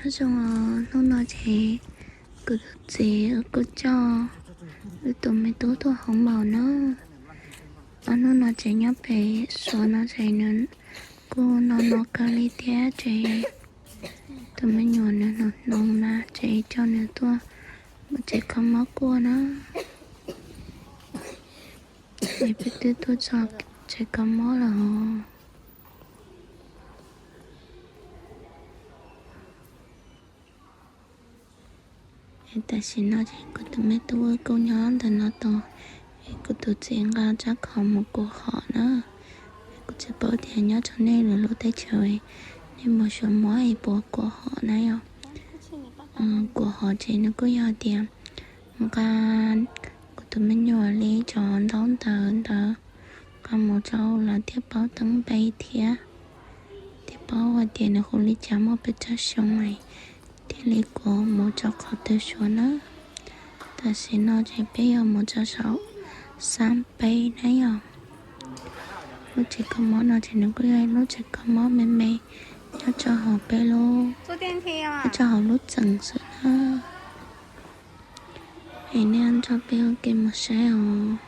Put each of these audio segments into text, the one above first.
Nyob zoo os, hnub no ces kuv tus txiv wb kuj coj wb tus me tub tuaj hauv maum na. Ob hnub no ces nyob pem Suav no ces nws kuj no no kawg li thiab ces tus me nyuam nws hnoos hnoos mas ces coj nws tuaj mus tsev kho mob kuaj na. Es peb twb tuaj txog tsev kho mob lawm os. Es tam sim no ces kuv tus me tub wb kuj nyob ntawm no tos es kuv tus txiv nqa rab khov mus kuaj hom na. Es kuv tsis paub tias nyob rau nej lwm lub teb chaws nej mus xyuas mob es puas kuaj hom na yom. Kuaj hom ces nws kuj yog tias nqa kuv tus me nyuam li cov ntaub ntawv ntawd nqa mus rau lawv thiaj paub teeb npe thiab, thiaj paub hais tias nws hu li cas, muaj pes tsawg xyoo es thiaj li kuaj mus rau qhov twg xyuas na. Tam sim no ces peb yuav mus rau saum xab peb na yom. Lub tsev kho mob no ces nws kuj yog lub tsev kho mob me me nyob rau hauv peb lub, nyob rau hauv lub txeem xwb na. Es nej nrog peb ua ke mus saib os.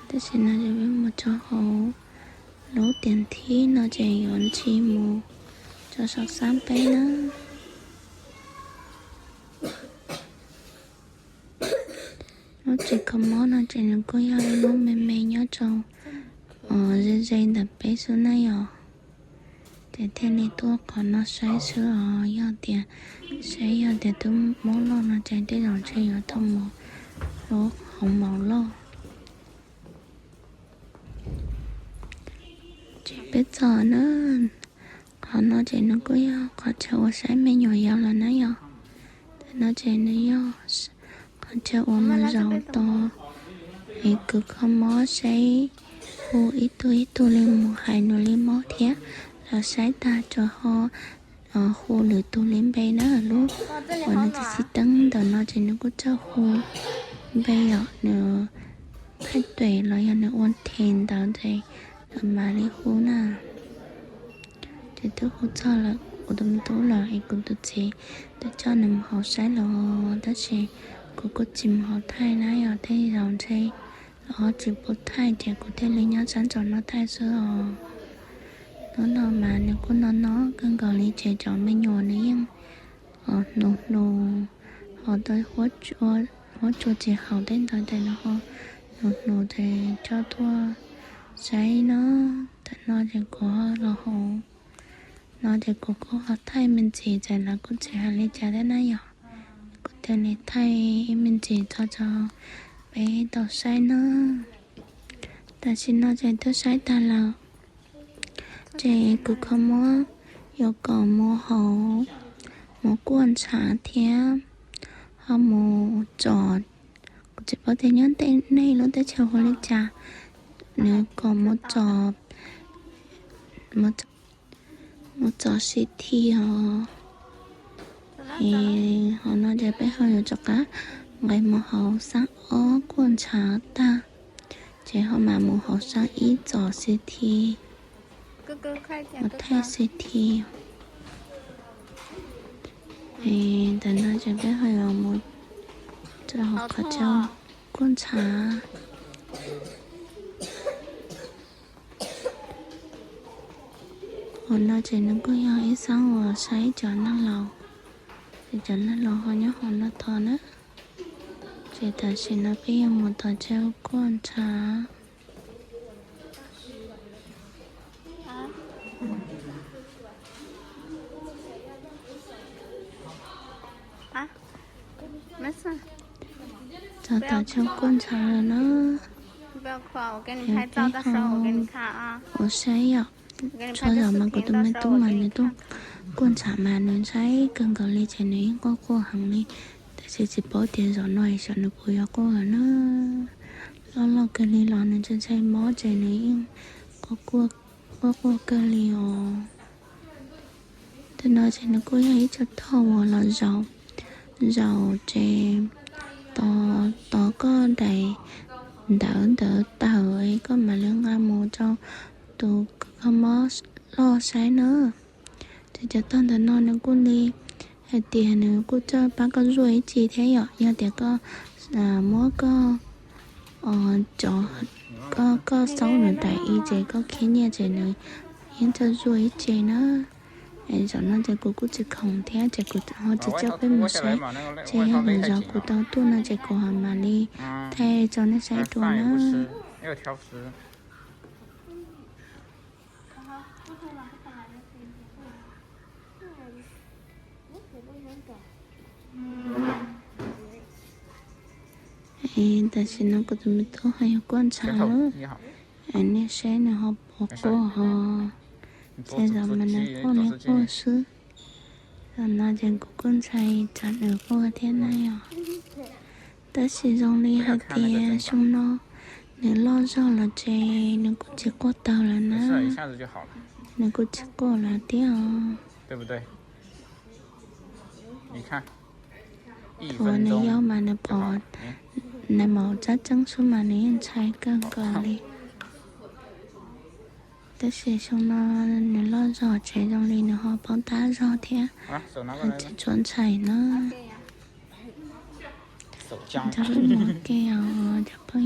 Tam sim no ces peb mus rau hauv lub tiam thib no ces yuav ntsis mus rau saum xab peb na. Lub tsev kho mob no ces nws kuj yog ib lub me me nyob rau ze ze ntawm peb xwb na yom. Ces thiaj li tuaj qhov no saib xwb os, yog tias saib yog tias twb mob loj no ces tej zaum ntshe yuav tau mus lub hauv maum loj. Ces peb txog na, qhov no ces nws kuj yog qhov chaw uas saib me nyuam yaus lawm na yom. Tam no ces nws yog qhov chaw uas mus zaum tos es kws kho mob saib hu ib tug ib tug li mus hais nws li mob thiab, los saib tag tso ho hu lwm tus li npe na. Lub uas nws txiv xib teeb ntawm no ces nws kuj txawj hu npe yom, nws thaij tuam los yog nws ua them ntawd ces mam li hu na. Ces twb hu txog lawm kuv tus me tub lawm es kuv tus txiv twb coj nws mus hauv saib lawm, tab sis kuv kuj tsis mus hauv thaij na yom, tej zaum ntshe los ho tsis pub thaij ces kuv thiaj li nyob sab nraum no thaij xwb os. Hnub no mas nws kuj no no kawg nkaus li ces cov me nyuam nws yeej hnoos hnoos, ho tau huab tsua tsis haum tej ntawd ces nws ho hnoos hnoos ces coj tuaj saib na. Tam no ces kuv los hauv no ces kuv kuj ho thaij me ntsis ces lawv kuj tsis hais li cas thiab na yom. Kuv thiaj li thaij ib me ntsis tso rau peb tau saib na. Tam sim no ces twb saib tag lawm. Ces kws kho mob yuav kom mus hauv, mus kuaj ntshav thiab ho mus tsom, kuv tsis paub tias nyob ntawm nej lub teb chaws hu li cas, nws kom mus tsom, mus tsom CT os. Es hauv no ces peb ho yuav rov qab nqes mus hauv xab ob kuaj ntshav tag, ces ho mam mus hauv xab ib tsom CT, mus thaij CT. Es ntawm no ces peb ho yuav mus rau hauv qhov chaw kuaj ntshav. Hauv no ces nws kuj yog ib xab uas saib cov neeg laus, ces cov neeg laus ho nyob hauv no tod na. Ces tam sim no peb yuav mus tom chaw kuaj ntshav. Txog tom chaw kuaj ntshav lawm na. Es peb ho ua saib yom. Txhua zaus mas kuv tus me tub mas nws tuaj kuaj ntshav mas nws ntshai kawg nkaus li ces nws yeej quaj quaj heev li. Tab sis tsis paub tias zaum no xyov nws puas yuav quaj lawm na. Loj loj kawg li los nws ntshai ntshai mob ces nws yeej quaj quaj, quaj quaj kawg li os. Tam no ces nws kuj yog ib co thoj uas los zaum, zaum ces tos, tos koj daim ntawv ntawd tawm koj mam li nqa mus rau tus kws kho mob loj saib na. Ces cov thoj ntawm no nws kuj li Hais tias nws kuj txawj pab koj zuaj ib ce thiab yom, yog tias koj muab koj, koj, koj xaub nws tas i ces koj khib nyiaj ces nws yeej txawj zuaj ib ce na. Zaum no ces kuv kuj tsis khoom thiab ces kuv ho tsis coj peb mus saib, ces yog lwm zaus kuv tau tuaj no ces kuv ho mam li thaij rau nej saib dua na. Tam sim no kuv tus me tub ho yuav kuaj ntshav lawm, nej saib nws ho puas quaj ho. Tej zaum mas nws quaj li quaj xwb. Zaum no ces kuv kuj ntshai tsam nws quaj thiab na yom. Tab sis zoo li hais tias xyoo no nws loj zog lawm ces nws kuj tsis quaj tawg lawm na. Nws kuj tsis quaj lawm thiab os. Thaum nws yau mas nws pom nais maum tsab tseeb xwb mas nws yeej ntshai kawg nkaus li. Tab sis xyoo no nws loj zog ces zoo li nws ho paub tab zog thiab, tsis tshua ntshai na. Cov phooj ywg, cov phooj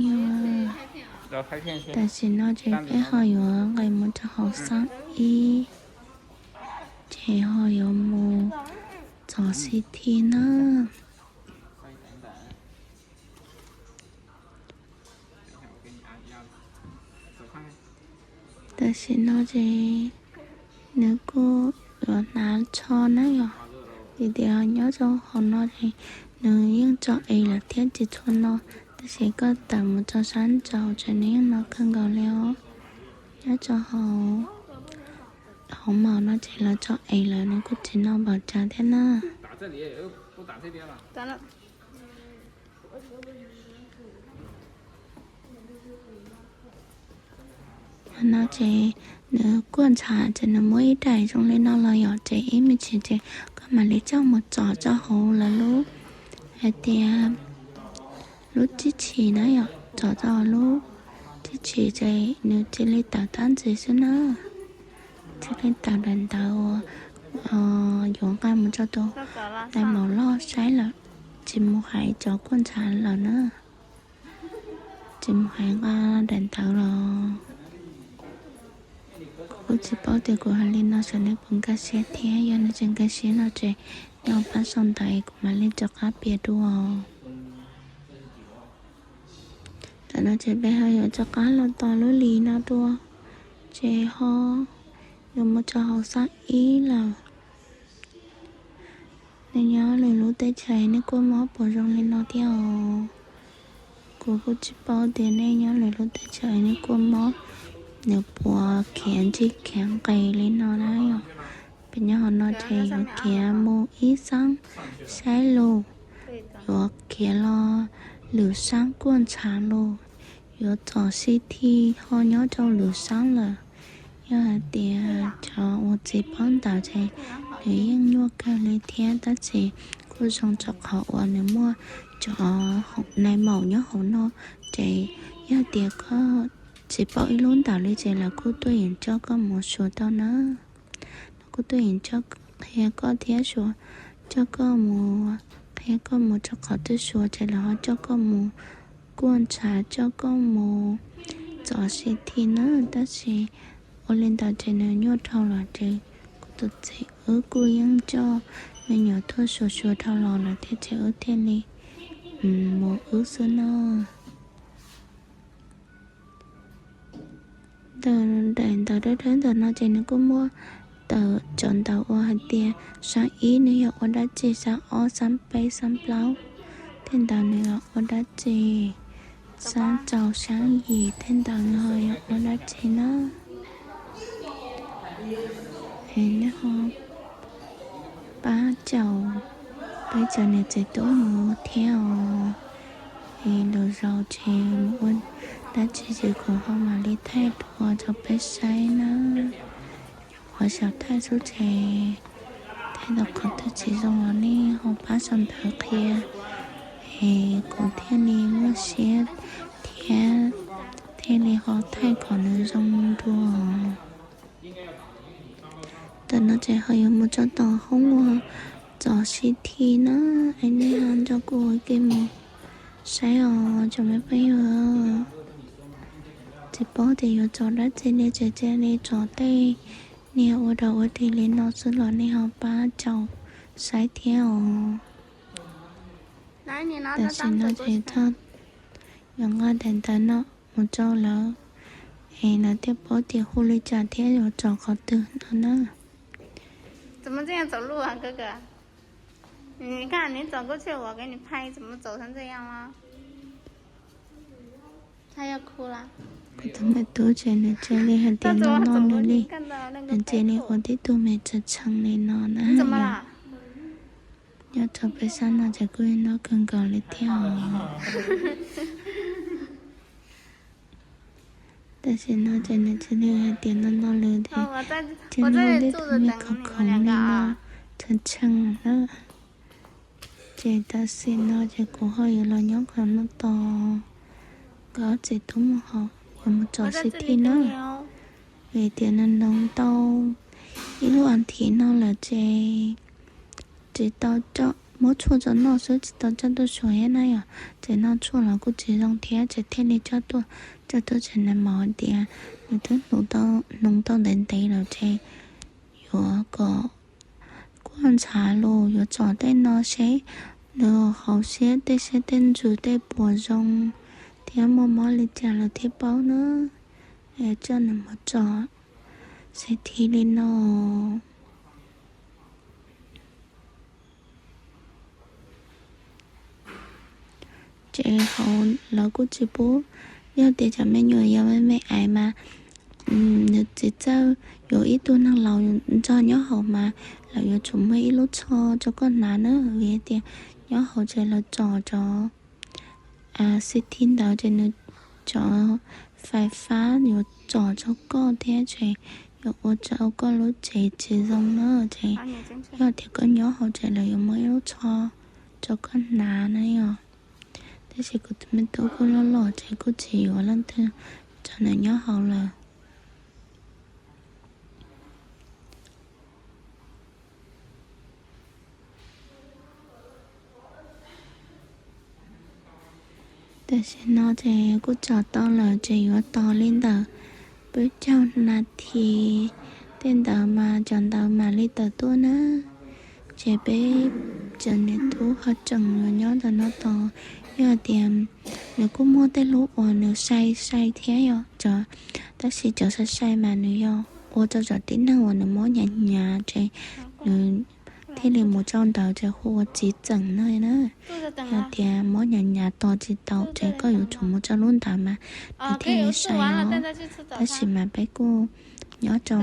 ywg, tam sim no ces peb ho yuav nqis mus rau hauv xab ib, ces ho yuav mus txog xib thi na. Tam sim no ces nws kuj yuav hnav tsho na yom, vim tias nyob rau hauv no ces nws yeej tso es lawm thiab tsis tshua no, tab sis koj tawm mus rau sab nraud ces nws yeej no kawg nkaus li os. Nyob rau hauv maum no ces lawv tso es lawm nws kuj tsis no npaum cas thiab na. No ces nws kuaj ntshav ces nws muab ib daim zoo li no los yom, ces ib me ntsis ces koj mam li coj mus txov rau hauv lawv lub, hais tias lub tib chim na yom, txov rau hauv lub tib chim ces nws cia li tawm tab ntsis xwb na. Cia li tawm daim ntawv uas yuav nqa mus rau tus nais maum loj saib lawm, tsis mus hais cov kuaj ntshav lawm na. Tsis mus hais nqa daim ntawv los. Kuv kuj tsis paub tias kuv hais li no xyov nws puas nkag siab thiab, yog nws tsis nkag siab no ces nyob pab sau ntawv kuv mam li rov qab piav dua. Tam no ces peb ho yuav rov qab los tos lub hlis no dua, ces ho yuav mus rau hauv xab ib lawm. Nej nyob lwm lub teb chaws nej kuaj mob puas zoo li no thiab os? Kuv kuj tsis paub tias nej nyob lwm lub teb chaws nej kuaj mob nws puas khiav ntsig khiav nqis li no na yom. Peb nyob hauv no ces yuav khiav mus ib xab saib lus, yuav khiav los lwm xab kuaj ntshav lus, yuav txog xib thi ho nyob rau lwm xab lawm. Yog hais tias cov uas txiv paub ntawv ces nws yeej nyuaj kawg li thiab, tab sis kuj zoo rau qhov uas nws muaj cov nais maum nyob hauv no, ces yog tias koj tsis paub ib lub ntawv li ces lawv kuj tuaj yeem coj koj mus suav tau na. Lawv kuj tuaj yeem coj qhia koj thiab suav, coj koj mus, qhia koj mus rau qhov twg suav ces lawv ho coj koj mus kuaj ntshav, coj koj mus txog xib thi na. Tab sis ua li ntawd ces nws nyuaj dhau lawm ces kuv tus txiv wb kuj yeej coj me nyuam tuaj suav suav dhau los lawm thiab ces wb thiaj li mus wb xwb na. Ntawm daim ntawv dawb dawb ntawm no ces nws kuj muaj tawm cov ntawv uas hais tias xab ib nws yog ua dab tsi, xab ob, xab peb, xab plaub, tej ntawd nws yog ua dab tsi, xab rau xab yim tej ntawd nws ho yog ua dab tsi na. Es nej ho pab caum peb cov niam txiv tub mus thiab os. Es lwm zaus ces mus ua dab tsi ces kuv ho mam li thaij dua rau peb saib na. Nyuam qhuav xyaum thaij xwb ces thaij tau qhov twg tsis zoo los nej ho pab sau ntawv qhia, es kuv thiaj li muaj siab thiab thiaj li ho thaij kom nws zoo dua. Tam no ces ho yuav mus rau tom hoob uas Txog sib thi na, es nej ho nrog kuv ua ke mus saib os cov me phooj ywg. Tsis paub tias yuav txog dab tsi li ces cia li txog tej niag ua dog ua dig li no xwb los nej ho pab caum saib thiab os. Tam sim no ces txog yuav nqa daim ntawv no mus rau lawv es lawv thiaj paub tias hu li cas thiab yuav txog qhov twg no na. Kuv tus me tub ces nws cia li hais tias nws noj nws li, nws cia li ua tib tug me tshee tshee li no na. Nyob rau peb sab no ces kuj noj kawg nkaus li thiab os. Tam sim no ces nws cia li hais tias noj noj li thiab, cia li ua tib tug me khoom khoom li no, tshee tshee na. Ces tam sim no ces kuv ho yuav los nyob qhov no tos nkawd ob txiv tub mus hauv, yuav mus txog sib thi na. Vim tias nws noog tau ib lub as thiv no lawm ces tsis tau, muab tshuaj tso noj xwb tsis tau coj tuaj suav thiab na yom. Ces noj tshuaj los kuj tsis zoo thiab ces thiaj li coj tuaj, coj tuaj ces nws mam hais tias nws twb hnoos tau ntev ntev lawm ces yuav kom kuaj ntshav los yuav tsom tej no seb nws hauv siab tej siab tej ntsws tej puas zoo thiab muaj mob li cas lawv thiaj paub na. Coj nws mus tsom sib thi li no. Ces hauv lawv kuj tsis pub, yog tias cov me nyuam yaus me me ais mas nws tsis txawj, yuav ib tug neeg laus nrog nyob hauv mas lawv yuav tsum muaj ib lub tsho rau koj hnav na, vim tias nyob hauv ces lawv tsom cov xib thi ntawd ces nws cov fais fab yuav tsom rau koj thiab ces yuav ua rau koj lub cev tsis zoo na. Ces yog tias koj nyob hauv ces lawv yuav muaj ib lub tsho rau koj hnav na yom. Tab sis kuv tus me tub kuj loj loj ces kuj tsis yuav leej twg nrog nws nyob hauv lawm. Tam sim no ces kuj tsom tau lawm ces yuav tos li ntawm peb caug nas this tej ntawd mas cov ntawv mam li tawm tuaj na. Ces peb cov niam tub ho tseem yuav nyob ntawm no tos, yog tias nws kuj muaj tej lub uas nws sai sai thiab yom, tab sis cov sai sai mas nws yog ua rau cov tib neeg uas nws mob hnyav hnyav ces nws thiaj li mus rau ntawd ces hu ua txiv txeem no na. Yog tias mob hnyav hnyav tos tsis tau ces koj yuav tsum mus rau lub ntawd mas nws thiaj li sai os. Tab sis mas peb kuj nyob rau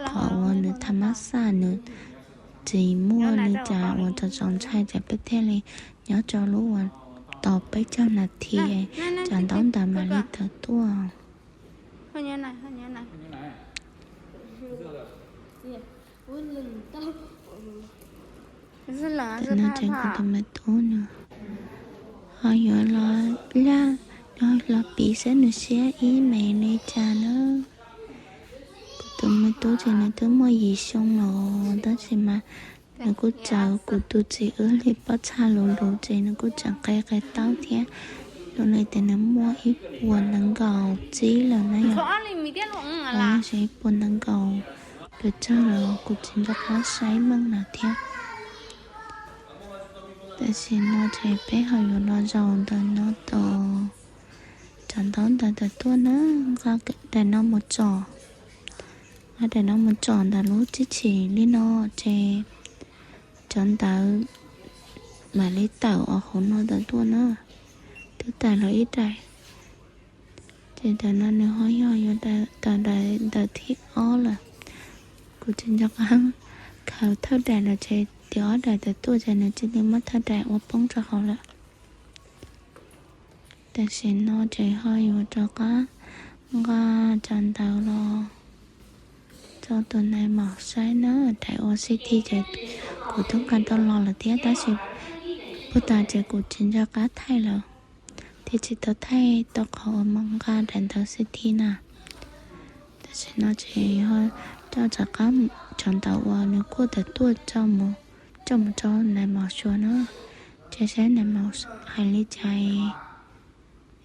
qhov uas nws tham mab xaj nws tsis muaj li cas uas txaus ntshai ces peb thiaj li nyob rau lub uas tau peb caug nas this, cov ntaub ntawv mam li tawm tuaj. Tam no ces kuv tus me tub nws ho yuav los laj, yuav los piv saib nws siab ib me li cas na. Kuv tus me tub ces nws twb muaj yim xyoo los tab sis mas nws kuj txawv kuv tus txiv wb li pob txha lus lus ces nws kuj tseem qe qe taub thiab. Zoo li tias nws muaj ib puas nees nkaum tsib lawm na yom. Ib puas nees nkaum pes tsawg los kuv tsis nco qab saib meej lawm thiab. Tam sim no ces peb ho yuav los zaum ntawm no tos cov ntaub ntawv tawm tuaj na, nqa daim no mus tsom. Nqa daim no mus tsom ntawm lub tsib chim li no ces cov ntawv mam li tawm os hauv no tawm tuaj na. Twb tawm los ib daim. Ces ntawm no nws ho yog yuav tawm daim ntawv thib ob lawm. Kuv tsis nco qab khaws thawj daim lawm ces tias ob daim tawm tuaj ces nws cia li muab thawj daim ua poob rau hauv lawm. Tam sim no ces ho yuav rov qab nqa cov ntawv los rau tus nais maum saib na. Daim ua xib thi ces kuv twb nqa tau los lawm thiab tab sis puag ta ces kuv tsis nco qab thaij lawm thiab tsis tau thaij tau qhov uas mus nqa daim ntawv xib thi na. Tam sim no ces ho coj rov qab cov ntawv uas nws kuaj tawm tuaj rau mus coj mus rau nais maum xyuas na. Ces saib nais maum hais li cas,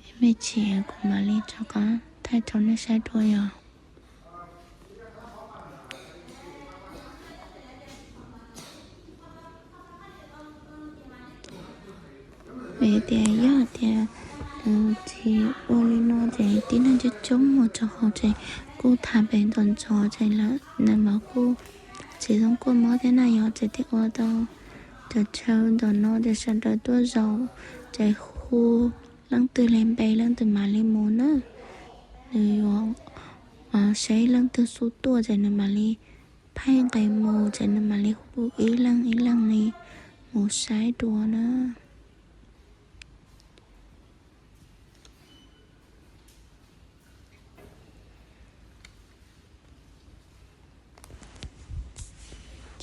ib me chim kuv mam li rov qab thaij rau nej saib dua yom. Vim tias yog tias nws tsis ua li no ces tib neeg coob coob mus rau hauv ces kuj tham pem ntxov ntxov ces lawv nais maum kuj tsis zoo kuaj mob thiab na yom, ces thiaj ua tau cov chaw ntawm no ces sawv daws tuaj zaum ces hu leej twg li npe leej twg mam li mus na. Nws yuav saib leej twg xub tuaj ces nws mam li phaij nqes mus ces nws mam li hu ib leeg ib leeg li mus saib dua na.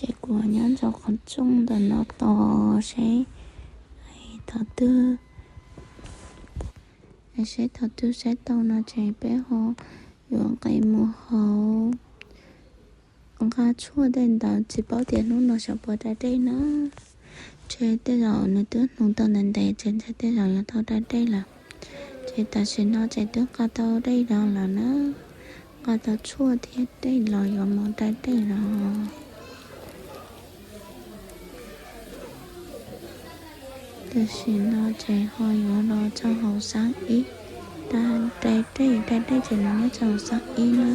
Ces kuv nyob rau qhov rooj ntawm no tos saib thaum twg, saib thaum twg saib tau no ces peb ho yuav nqes mus hauv nqa tshuaj tej ntawd, tsis paub tias hnub no xyov puas da dej na. Ntshe tej zaum nws twb hnoos tau ntev ntev ces ntshe tej zaum yuav tau da dej lawm. Ces tam sim no ces twb nqa tau dej los lawm na, nqa tau tshuaj thiab dej los yuav mus da dej lawm. Tam sim no ces ho yuav los rau hauv xab ib, da dej, da dej ces los nyob rau hauv xab ib na.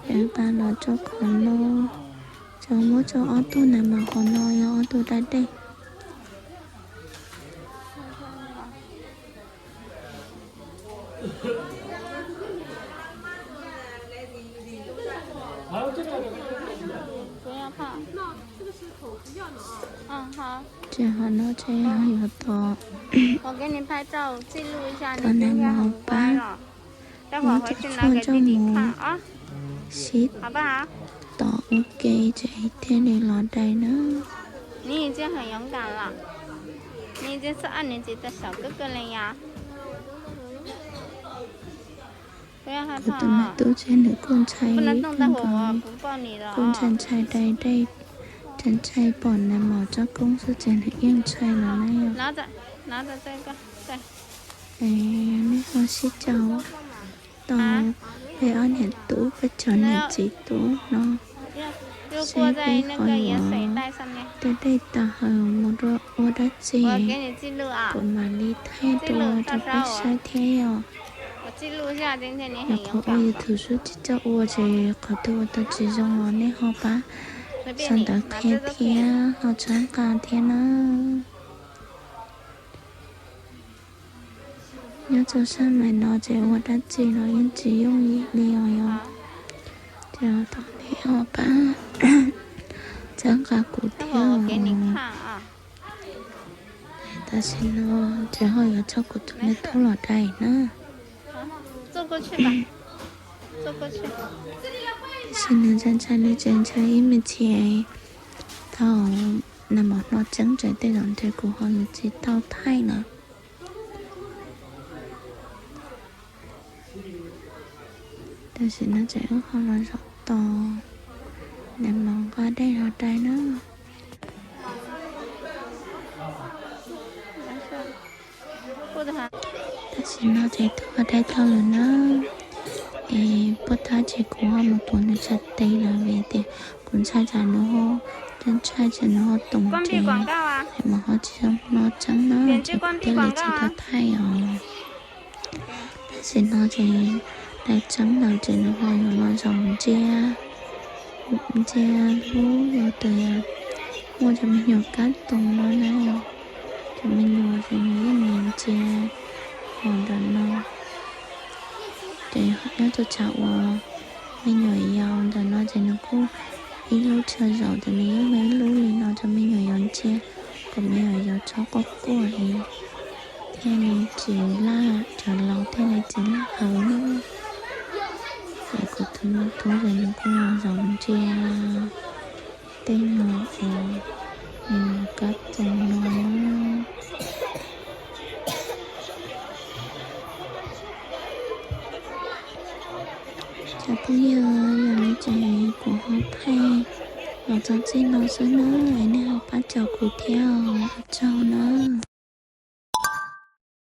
Ces nqa los rau qhov no, ces muab rau ob tug nais maum qhov no yog ob tug da dej. Ces qhov no ces ho yuav tos, tos nais maum pab muab cov tshuaj coj mus sib tom ua ke ces thiaj li los dai na. Kuv tus me tub ces nws kuj ntshai kawg nkaus, kuj ntshai ntshai dai dej, ntshai ntshai pom nais maum tsob koob xwb ces nws yeej ntshai los na yom. Nej ho sib caum tau peb ob niam tub, peb cov niam txiv tub no, seb peb ho yuav da dej tau hawm mus ua dab tsi, kuv mam li thaij dua rau peb saib thiab yom. Nyuam qhuav ua YouTube sub tsis txawj ua ces qhov twg ua tau tsis zoo los nej ho pab sau ntawv qhia thiab ho txhawb nqa thiab na. Nyob rau sab maim no ces ua dab tsi los yeej tsis yooj yim li os yom. Ces thov nej ho pab txhawb nqa kuv thiab. Tam sim no ces ho yuav coj kuv tus me tub los dai na. Tab sis nws ntshai ntshai li ces ntshai ib me chim thaum nais maum hno tseeb ces tej zaum ntshe kuv ho yuav tsis tau thaij lawm. Tam sim no ces wb ho los zaum tos nais maum nqa dej los dai na. Tam sim no ces twb ho dai tau lawm na. Es puag ta ces kuv ho mus tuav nws tsa tes lawm vim tias kuv ntshai tsam nws ho, ntshai tsam nws ho toom ces nais maum ho tsis zoo hno tseeb na ces kuv thiaj li tsis tau thaij os. Tam sim no ces dai tseeb lawm ces nws ho yuav los zaum ntsia, ntsia hlub yog tias muaj cov me nyuam kab toom no na yom. Cov me nyuam ces nws yeej mus ntsia hauv ntawm no. Ces nyob rau tshav uas me nyuam yaus ntawm no ces nws kuj ib lub tshav zaum ces nws yeej muaj ib lub li no rau me nyuam yaus ntsia, kom me nyuam yaus txhob quaj quaj li, thiaj li tsis laj, cov laus thiaj li tsis laj hawv na. Ces kuv tus me tub ces nws kuj los zaum ntsia tej nyuam uas me nyuam kab toom no na. Cov phooj ywg, yog li ces kuv ho Ua tsaug, los txog txij no xwb na, nej ho pab caum kuv thiab, ua tsaug na.